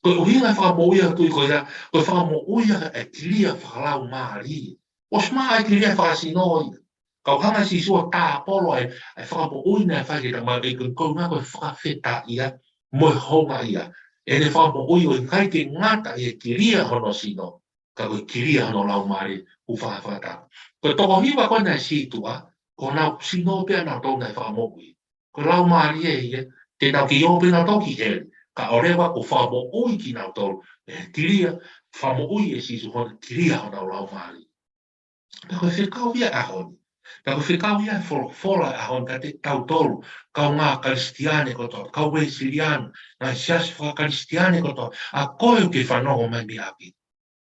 Ko e ʻuhinga e fakamoʻui ʻa e tui ko ia, ko e fakamoʻui ʻa e kilia fakalaumālie. ʻOsi maʻa e kilia fakasino ia. Ka ʻoku hanga ʻe Sīsū ʻo tāpolo e, e fakamoʻui naʻe fai ke tau maʻu ʻe koe, ko e ʻuhinga ko e fakafetaʻia mo e houngaʻia. ʻEne fakamoʻui ʻoku ʻikai ke ngata ʻi he kilia hono sino, ka ko e kilia hono laumālie, ʻoku fakafetaʻi. Ko e toko hiva ko ē naʻe sītuʻa, ko honau sino pē ʻanautolu naʻe fakamoʻui. Ko e laumālie ia, te nau kei ō pē nautolu ki heli, kae ʻoua leva kuo fakamoʻui kinautolu ʻe he kilia, fakamoʻui ʻe Sīsū hono kilia honau laumālie. Pea ko e fekau ia ʻa e ʻaho ni. Pea ko e fekau ia e folofola ʻa e ʻaho ni kiate kitautolu, kaungā Kalisitiane kotoa, kau Uēsiliana, ngaahi siasi fakakalisitiane kotoa, ʻa koe ʻoku ke fanongo mai mei ʻapi.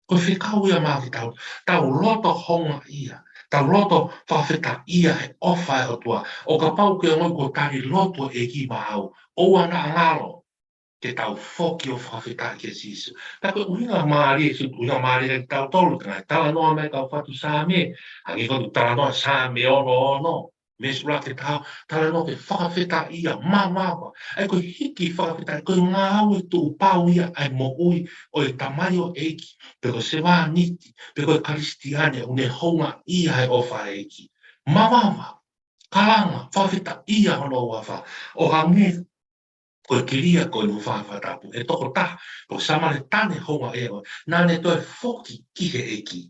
Ko e fekau ia maʻa kitautolu, tau loto houngaʻia, tau loto fakafetaʻia he ʻofa ʻa e ʻOtua. ʻO kapau ʻoku ke ongoʻi kuo tali lotu ʻa e ʻEiki maʻau, ʻoua naʻa ngalo ke tau foki ʻo fakafetaʻi kia Sīsū. Pea ko e ʻuhinga mālie, ʻuhinga mālie kiate kitautolu, ka naʻe talanoa mai e kau fatu Saame, hangē ko e talanoa Saame ono ono, mei he ʻuluaki ki he taha, talanoa ki he fakafetaʻia mavava. ʻA ia ko e hiki fakafetaʻi, ko e ngāue tuʻupau ia ʻa e moʻui ʻo e tamaioʻeiki, pe ko e sevāniti, pe ko e Kalisitiane, ʻoku ne houngaʻia he ʻofa ʻa e ʻEiki. Mavava, kalanga, fakafetaʻia hono huafa. ʻO hangē ko e kilia ko eni ʻoku fakatapu, e tokotaha ko e Samaletane houngaʻia, naʻa ne toe foki ki he ʻEiki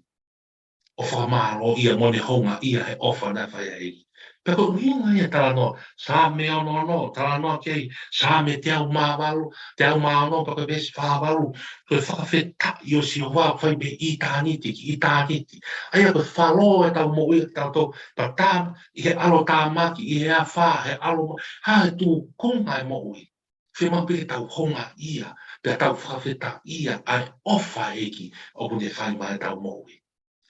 ʻo fakamālōʻia mo ne houngaʻia he ʻofa naʻe fai ʻe he ʻEiki. Pea ko e ʻuhinga ia e talanoa Saame ono ono, talanoa ki ai Saame teau mā valu, teau mā ono, pea ko e veesi fā valu, ko e fakafetaʻi ʻo Sihova ʻoku fai mei ʻitāniti ki ʻitāniti. ʻA ia ko e fālō ʻetau moʻui ʻatautolu, pea tā ʻi he ʻalotāmaki, ʻi he afā, he ʻalo mo-, ha e tūkunga e moʻui. Fiemaʻu pē ke tau houngaʻia, pea tau fakafetaʻia ʻa e ʻofa ʻa e ʻEiki ʻoku ne fai maʻa ʻetau moʻui.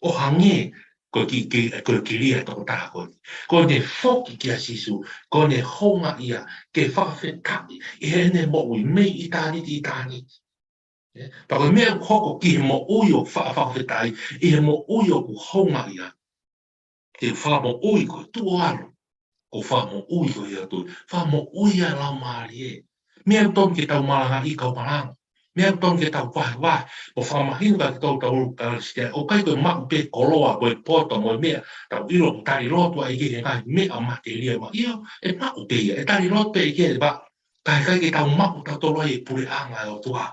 ʻO hangē ko e ki, ki, ko e kilia e tokotaha ko eni. Ko ʻene foki kia Sīsū, ko ʻene houngaʻia, ke fakafetaʻi ʻi heʻene moʻui mei ʻitāniti, ʻitāniti. Ē, pea ko e meʻa ʻoku hoko ki he moʻui ʻoku fa-, fakafetaʻi, ʻi he moʻui ʻoku houngaʻia, ke fakamoʻui koe, tuʻu ʻo ʻalu, ʻo fakamoʻui koe ʻi hoʻo tui, fakamoʻui ʻa e laumālie. Meʻa ʻoku totonu ke tau malangaʻi, kau malanga. Meʻa ʻoku totonu ke tau vahevahe, ʻo fakamahino kiate kitautolu Kalisitiane, ʻoku ʻikai ko e maʻu pē koloa, ko e poto mo e meʻa, tau ʻilo ʻoku tali lotu ʻa e ʻEiki he ngaahi meʻa matelie maʻa. ʻIo, ʻe maʻu pē ia, ʻe tali lotu pē ʻa e ʻEiki ʻi he vā, ka ʻoku ʻikai ke tau maʻu tautolu ʻa e puleʻanga ʻo e ʻOtua.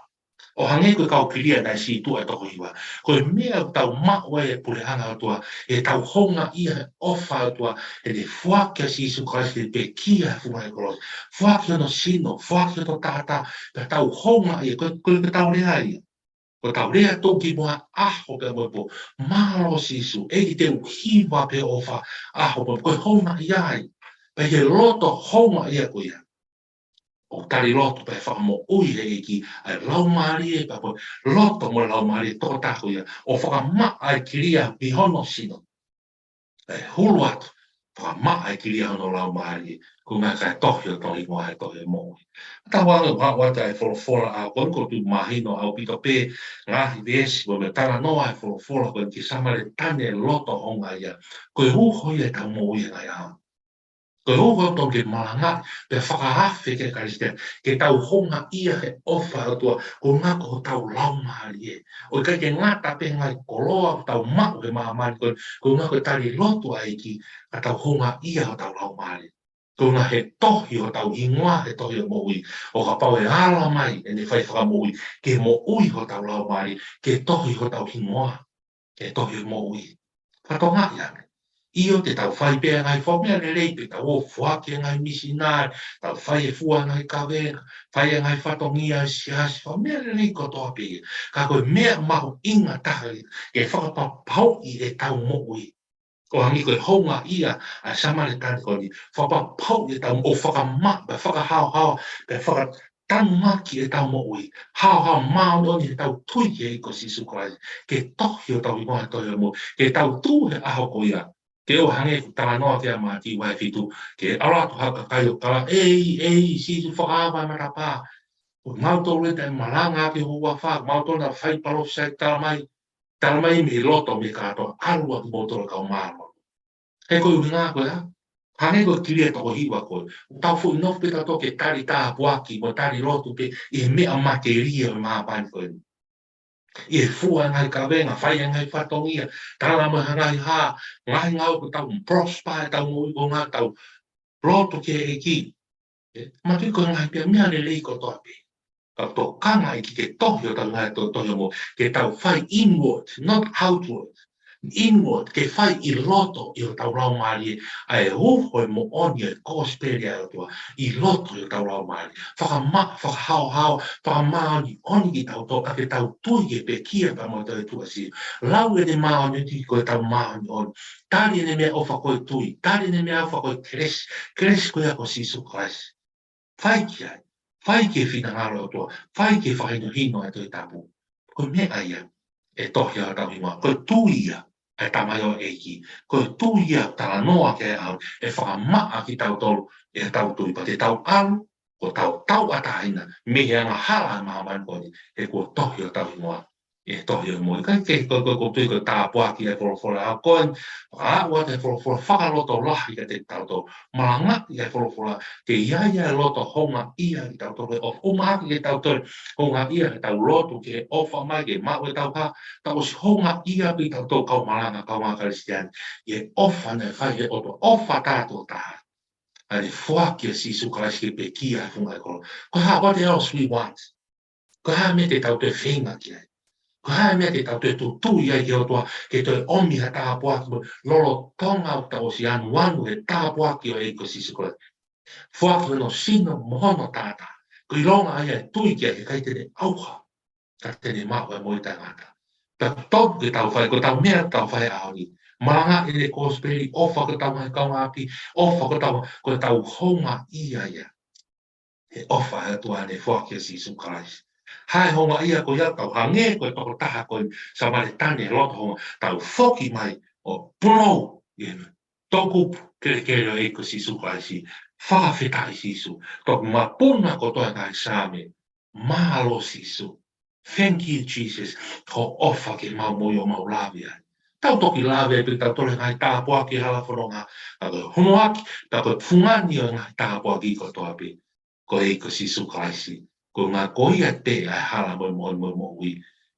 ʻO hangē ko e kau kilia naʻe sītuʻa ʻe toko hiva. Ko e meʻa ʻoku tau maʻu ai e puleʻanga ʻo e ʻOtua, ʻetau houngaʻia he ʻofa ʻa e ʻOtua, heʻene foaki ʻa Sīsū Kalaisi ke pekia he funga ʻo e kolosi. Foaki hono sino, foaki hono taʻataʻa, pea tau houngaʻia, ko e, ko e, ko e tau lea ia. Ko ʻetau lea tō ki muʻa ʻaho pea mo e pō. Mālō Sīsū, ʻEiki te u hiva pē ʻofa ʻaho pea mo e pō. Ko e houngaʻia ia. Pea ʻi he loto houngaʻia ko ia, ʻoku tali lotu pea fakamoʻui ʻe he ʻEiki ʻa e laumālie pea mo e loto mo e laumālie tokotaha ko ia. ʻO fakamaʻa ʻa e kilia mei hono sino. ʻE hulu atu, fakamaʻa ʻa e kilia hono laumālie, ko e ʻuhinga kae tohi hotau hingoa he tohi ʻo e moʻui. Tau anga ʻo ʻoatu ʻa e folofola ʻaho ko eni, ʻoku ou tui ʻoku mahino ʻaupito pē ngaahi veesi ko ē mo e talanoa ʻa e folofola ko eni ki he Samaletane loto houngaʻia. Ko e uho ia ʻetau moʻui he ngaahi ʻaho ni. Ko e uho ʻoku totonu ke malangaʻi, pea fakaafe ki he Kalisitiane, ke tau houngaʻia he ʻofa ʻa e ʻOtua, ko e ʻuhinga ko hotau laumālie. ʻOku ʻikai ke ngata pē he ngaahi koloa ʻoku tau maʻu he māmani ko eni, ko e ʻuhinga ko e tali lotu ʻa e ʻEiki, ka tau houngaʻia hotau laumālie. Ko e ʻuhinga he tohi hotau hingoa he tohi ʻo e moʻui, ʻo kapau ʻe ala mai ʻene fai fakamoʻui, ke moʻui hotau laumālie, ke tohi hotau hingoa he tohi ʻo e moʻui. Fatongia ia. ʻIo, te tau fai pē ʻa e ngaahi fua meʻa lelei pē, tau ō foaki ʻa e ngaahi misinale, tau fai e fua ʻa e ngaahi kavenga, fai ʻa e ngaahi fatongia ʻa e siasi, fua meʻa lelei kotoa pē ia. Ka ko e meʻa mahuʻinga taha ia, ke fakapapauʻi ʻetau moʻui. ʻO hangē ko e houngaʻia ʻa e Samaletane ko eni, fakapapauʻi ʻetau moʻui, fakamaʻa, pea fakahaohaoa, pea faka- tanumaki ʻetau moʻui, haohaoa māʻoniʻoni heʻetau tui ki he ʻEiki ko Sīsū Kalaisi, ke tohi hotau hingoa he tohi ʻo e moʻui, ke tau tuʻu he ʻaho ko ia, ke ʻoua hangē ko e talanoa ki ai ʻa Mātiu vahe fitu, ke ʻalu atu ha kakai ʻo kala, ʻEiki, ʻEiki, Sīsū fakaava e matapā, ko kimautolu ē naʻe malanga ʻaki ho huafa, kimautolu naʻe fai palōfisai, tala mai, tala mai mei loto mei he kātoa, ʻalu ʻa kimoutolu kau māʻolunga. He ko e ʻuhinga ko ia, hangē ko e kilia toko hiva ko ē. ʻOku tau foʻi nofo pē tautolu ke tali tāpuaki, mo tali lotu pē ʻi he meʻa matelie ʻo e māmani ko eni. ʻI he fua e ngaahi kavenga, fai e ngaahi fatongia, tala mai ha ngaahi hā, ngaahi ngāue ʻoku tau prosper ʻetau moʻui ko e ʻuhinga ʻetau lotu ki he ʻEiki. ʻE, ma tui ko e ngaahi pē meʻa lelei kotoa pē. Ka tokanga ʻEiki ke tohi hotau ngaahi to-, tohi ʻo e moʻui, ke tau fai inward, not outward. Inward, ke fai ʻi loto ʻi hotau laumālie, ʻa e uho ʻo e moʻoni ʻo e kosipeli ʻa e ʻOtua, ʻi loto ʻi hotau laumālie. Fakamaʻa, fakahaohaoa, fakamāʻoniʻoni kitautolu, ʻa ke tau tui ki he pekia pea mo e toetuʻu ʻa Sīsū. Lau ʻene māʻoniʻoni ko ʻetau māʻoniʻoni. Tali ʻene meʻaʻofa ko e tui, tali ʻene meʻaʻofa ko e kelesi, kelesi ko ia ko Sīsū Kalaisi. Fai ki ai, fai ki he finangalo ʻo e ʻOtua, fai ki he fakahinohino ʻa e Tohi Tapu. Ko e meʻa ia ʻe tohi ai hotau hingoa, ko e tui ia ʻa e tamaioʻeiki, ko e tui ia ʻoku talanoa ki ai ʻa e ʻOtua, ʻe fakamaʻa kitautolu ʻe hotau tui, pea te tau ʻalu, ko hotau tauʻatāina mei he angahala ʻa e māmani ko eni, he kuo tohi hotau hingoa ʻi he tohi ʻo e moʻui. Ka ko e, ko e, ko e, ʻoku ou tui ko e tāpuaki ʻa e folofola ʻaho ko eni, ʻa ʻoku ʻoatu ʻa e folofola fakalotolahi kiate kitautolu. Malangaʻi ʻa e folofola, ke ʻi ai ʻa e loto houngaʻia kitautolu, ʻo ʻumaʻā kitautolu, houngaʻia ke tau lotu, ke ʻofa mai, ke maʻu ʻetau hā, tau ʻosi houngaʻia pē kitautolu kau malanga, kaungā Kalisitiane, ʻi he ʻofa naʻe fai ʻe he ʻOtua, ʻofa tātuʻo taha. ʻA ʻene foaki ʻa Sīsū Kalaisi ke pekia he funga ʻo e kolosi. Ko e hā, what else we want? Ko e hā e meʻa te tau toe feinga ki ai? Ko e hā e meʻa te tau toe tuʻutuʻu ai ki he ʻOtua, ke toe ʻomi ha tāpuaki mo e lolotonga ʻoku tau ʻosi anuanu he tāpuaki ʻo e ʻEiki ko Sīsū Kalaisi? Foaki hono sino mo hono taʻataʻa. Ko e ʻilonga ia ʻe tui ki ai he ʻikai te ne ʻauha, ka te ne maʻu ʻa e moʻui taʻengata. Pea ʻoku totonu ke tau fai, ko ʻetau meʻa ʻoku tau fai he ʻaho ni. Malangaʻi ʻene kosipeli, ʻofa ki hotau ngaahi kaungāʻapi, ʻofa ki hotau, ko ʻetau houngaʻia ia he ʻofa ʻa e ʻOtua ʻi heʻene foaki ʻa Sīsū Kalaisi. Hā e houngaʻia ko ia? Tau hangē ko e tokotaha ko e Samaletane loto houngaʻia, tau foki mai ʻo punou ʻi he toʻukupu kelekele ʻo e ʻEiki ko Sīsū Kalaisi. Fakafetaʻi Sīsū. Toki mapuna kotoa e ngaahi Saame. Mālō Sīsū. Thank you, Jesus. Hoʻo ʻofa ke mau moʻui ʻo mau lave ai. Tau toki lave ai pē tautolu he ngaahi tāpuaki hala fononga. Ka ko e houngaʻia, ka ko e fungani ʻo e ngaahi tāpuaki kotoa pē, ko e ʻEiki ko Sīsū Kalaisi. Ko e ʻuhinga ko ia pē ʻa e hala mo e moʻoni mo e moʻui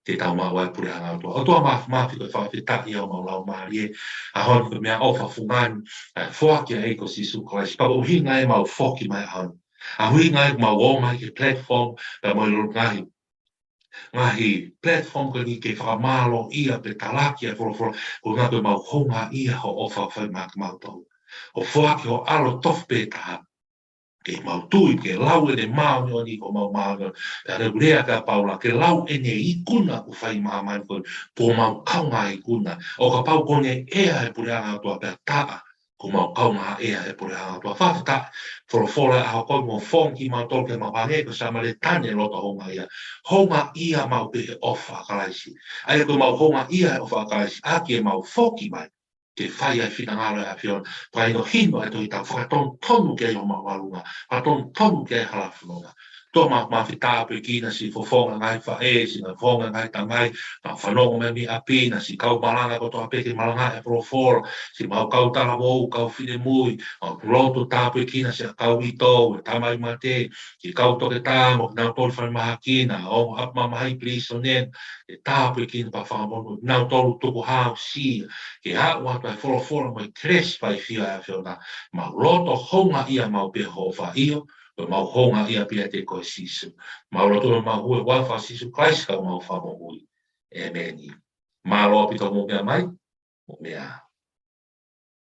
te tau maʻu ai e puleʻanga ʻo e ʻOtua. ʻOtua Māfimafi, ko e fakafetaʻi ʻa homau laumālie he ʻaho ni, ko e meʻaʻofa fungani ʻa e foaki ʻa e ʻEiki ko Sīsū Kalaisi. Pea ko e ʻuhinga ia ʻemau foki mai he ʻaho ni. ʻA e ʻuhinga ia ʻemau ō mai ki he platform, pea mo e ngaahi, ngaahi platform ko eni ke fakamālōʻia pea talaki ʻa e folofola, ko e ʻuhinga ko ʻemau houngaʻia hoʻo ʻofa fai maʻa kimautolu. Hoʻo foaki ho ʻAlo tofu pē taha Ke mau tui, ke lau ʻene māʻoniʻoni ko homau māʻoniʻoni. Pea lea ʻa Paula, ke lau ʻene ikuna ʻoku fai ʻi māmani ko ē, ko homau kaungā ikuna. ʻO kapau ko ʻene ʻea ʻa e puleʻanga ʻo e ʻOtua pea taʻa, ko homau kaungā ʻea ʻa e puleʻanga ʻo e ʻOtua. Fakafetaʻi, folofola ʻa e ʻaho ko ē mo fong kimautolu ke mau hangē ko Samaletani ʻi he loto houngaʻia. Houngaʻia maʻu pē he ʻofa ʻa Kalaisi. ʻA ia ko ʻemau houngaʻia he ʻofa ʻa Kalaisi, ʻaki ʻemau foki mai ke fai ʻa e finangalo ʻo e ʻAfiona. Fakahinohino ʻa e Tohi Tapu, fakatonutonu ki ai homau ʻalunga, fakatonutonu ki ai hala fononga. Toa ma, ma fita pē kina siʻi fofonga ngaahi faʻē, siʻi ngaahi fofonga ngaahi tamai, naʻa nau fanongo mai mei ʻapi, naʻa siʻi kau malanga kotoa pē ke malanga ʻa e folofola, siʻi mau kau talavou, kau finemui, mau lotu tāpuekina siʻa kau uitou, ʻa e tamai mate, siʻi kau toketā mo kinautolu falemahaki, ʻa e ongo ʻapi mamahi, pilīsone, ke tāpuekina pea fakamonū, kinautolu tukuhāusia, ke aʻu atu ʻa e folofola mo e kelesi faifai ʻa e ʻAfiona, mau loto houngaʻia maʻu pē he ʻofa, ʻio, ko ʻemau houngaʻia pē ʻiate koe Sīsū. Mau lotu mo mau hū ʻi he huafa ʻo Sīsū Kalaisi ko homau Fakamoʻui. ʻĒmeni. Mālō ʻaupito hoʻomou meʻa mai, mou meʻa ā.